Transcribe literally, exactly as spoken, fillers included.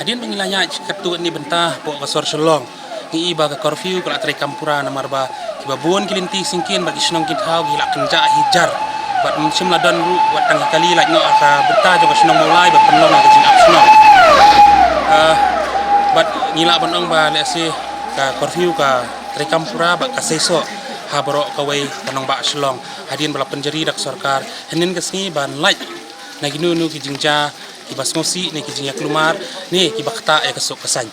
Hadien ba ngi la ïaid katto katne bynta hapoh ka sor Shillong, ngi i ba ka curfew ka la treikam pura namar ba kiba bun ki lynti syngkien bad ki shnong ki thaw ki la kynjah hi jar. Bad mynsiem la don ruh wat tang ki kali lait noh ha ka bynta jong ka shnong Mawlai ba pynlong ïa ka jingap shnong. Ah, bad ngi lah ban ong ba lehse ka curfew ka treikam pura bad ka seisoh ha baroh kawei ka nongbah Shillong. Hadien ba la pynjari da ka sorkar hynnin ka sngi ban lait na kino kino ki jingjia kiba sngewsih ne ki jingïakulmar ne kiba ktah ïa ka suk ka saiñ.